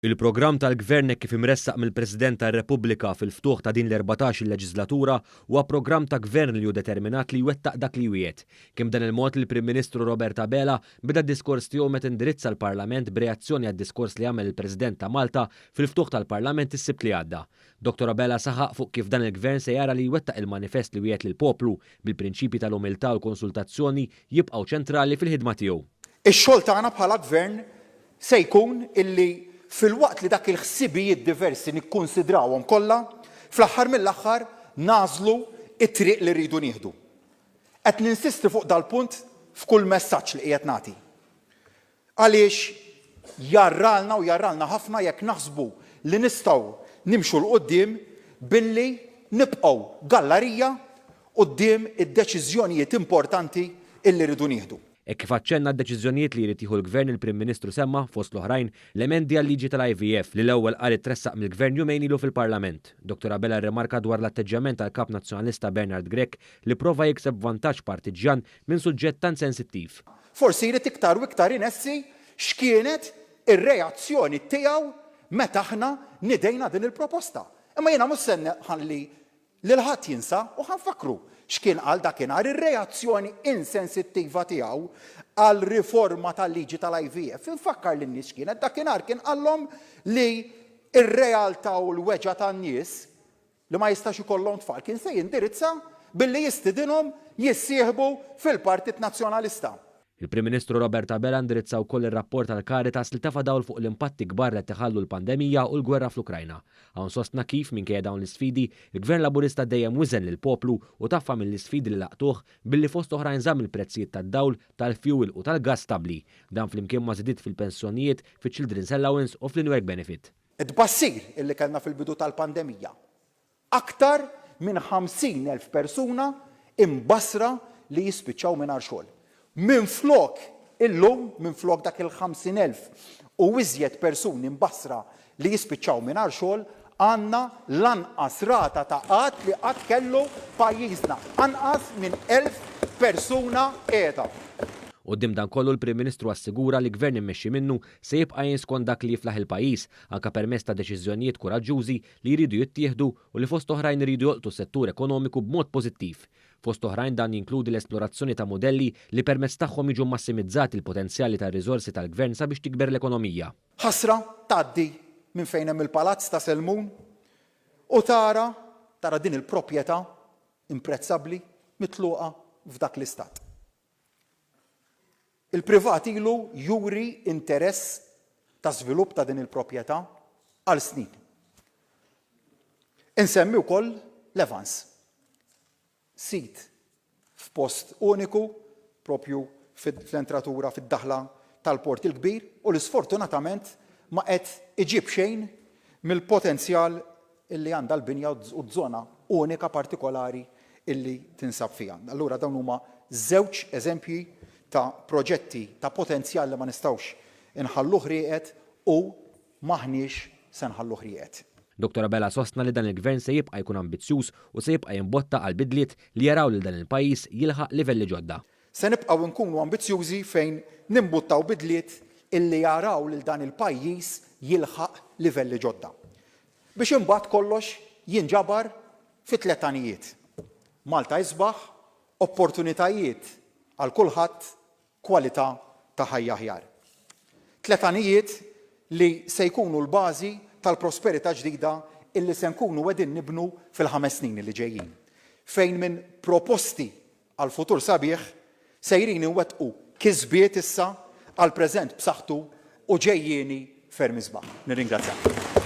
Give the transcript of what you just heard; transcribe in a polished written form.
Il-programm tal-Gvern hekk kif imressaq mill-President tar-Repubblika fil-ftuħ ta' din l-erbatax-il leġiżlatura huwa programm ta' Gvern li hu determinat li jwettaq dak li jwiegħed. Kien b'dan il-mod li l-Prim Ministru Robert Abela beda d-diskors tiegħu meta indirizza l-Parlament b'reazzjoni għad-diskors li għamel il-President ta' Malta fil-ftuħ tal-Parlament is-Sibt li għadda. Dottor Abela saħaq fuq kif dan il-Gvern se jara li jwettaq il-manifest li wiegħed lill-poplu, bil-prinċipji tal-umiltà u l-konsultazzjoni jibqgħu ċentrali fil-ħidma tiegħu. Ix-xogħol tagħna bħala Gvern se jkun illi filwaqt li dak il-ħsibijiet diversi nikkunsidrawhom kollha, fl-aħħar mill-aħħar nagħżlu t-triq li rridu nieħdu. Qed ninsisti fuq dal-punt f'kull messaġġ li qiegħed nagħti. Għaliex jarralna u jarralna ħafna jekk naħsbu li nistgħu nimxu 'l quddiem billi nibqgħu gallarija quddiem id-deċiżjonijiet importanti illi rridu nieħdu. Hekk kif aċċenna għad-deċiżjonijiet li jrid jieħu l-Gvern il-Prim Ministru semma, fost l-oħrajn, l-emendi għal-liġi tal-IVF li l-ewwel qari tressaq mill-Gvern jumejn ilu fil-Parlament. Dottor Abela rrimarka dwar l-atteġġjament tal-Kap Nazzjonalista Bernard Grech li prova jikseb vantaġġ partiġġjan minn suġġett tant sensittiv. Forsi jrid iktar u iktar inessi x'kienet ir-reazzjoni tiegħu meta aħna nidejna din il-proposta. Imma jiena mhux se nħalli Lil ħadd jinsa u ħa nfakkru x'kien qal dakinhar, ir-reazzjoni insensittiva tiegħu għal riforma tal-liġi tal-IVF. Infakkar lin-nies x'kienet, dakinhar kien qallhom li r-realtà u l-weġgħa tan-nies li ma jistax ikollhom tfal kien se jindirizza billi jistidinhom jissieħbu fil-Partit Nazzjonalista. Il-Prim Ministru Robert Abela indirizza wkoll ir-rapport tal-Caritas li tefa' dawl fuq l-impatti kbar li qed iħallu l-pandemija u l-gwerra fl-Ukrajna. Hawn sostna kif, minkejja dawn l-isfidi, il-Gvern Laburista dejjem wiżen lill-poplu u taffa mill-isfidi li laqtuh billi fost oħrajn żamm il-prezzijiet tad-dawl, tal-fjuwil u tal-gass stabbli. Dan flimkien ma' żidiet fil-pensjonijiet, fiċ-Children's Allowance u fl-In-Work Benefit. It-tbassir illi kellna fil-bidu tal-pandemija Aktar minn 50,000 persuna imbassra li jispiċċaw mingħajr xogħol. Minflok illum, minflok dak il-50,000 u iżjed persuni mbassra li jispiċċaw mingħajr xogħol, għandna l-anqas rata ta' qgħad li qatt kellu pajjiżna, anqas minn 1,000 persuna qiegħda. Quddiem dan kollu l-Prim Ministru assigura li Gvern immexxi minnu se jibqa' jgħin skont dak li jiflaħ il-pajjiż, anke permezz ta' deċiżjonijiet kuraġġużi li jridu jittieħdu u li fost oħrajn iridu jolqtu s-settur ekonomiku b'mod pożittiv. Fost oħrajn dan jinkludi l-esplorazzjoni ta' mudelli li permezz tagħhom jiġu mmassimizzati l-potenzjali tar-riżorsi tal-Gvern sabiex tikber l-ekonomija. Ħasra tgħaddi minn fejn hemm il-palazz ta' Selmun u tara tara din il-proprjetà imprezzabbli mitluqa f'dak l-istat. Il-privat ilu juri interess ta' żvilupp ta' din il-proprjetà għal snin. Insemmi wkoll l-Evans, sit f'post uniku propju fl-entratura fid-daħla tal-Port il-Kbir u li sfortunatament ma qed iġib xejn mill-potenzjal illi għandha l-binja u z-zona unika partikolari illi tinsab fiha. Allura dawn huma żewġ eżempji ta' proġetti ta' potenzjal li ma nistgħux inħalluh rieqed u m'aħniex se nħalluh rieqed. Dottor Abela sostna li dan il-Gvern se jibqa' jkun ambizzjuż u se jibqa' jimbotta għal bidliet li jaraw lil dan il-pajjiż jilħaq livelli ġodda. Se nibqgħu nkunu ambizzjużi fejn nimbuttaw bidliet illi jaraw lil dan il-pajjiż jilħaq livelli ġodda. Biex imbagħad kollox jinġabar fi tlett għanijiet, Malta isbaħ, opportunitajiet għal kulħadd, kwalità ta' ħajja aħjar. Tlett għanijiet li se jkunu l-bażi tal-prosperità ġdida illi se nkunu qegħdin nibnu fil-ħames snin li ġejjin. Fejn minn proposti Għal futur sabiħ, sejrin inwettqu kisbiet issa għal preżent b'saħħtu u ġejjieni ferm isbaħ. Nirringrazzjakom.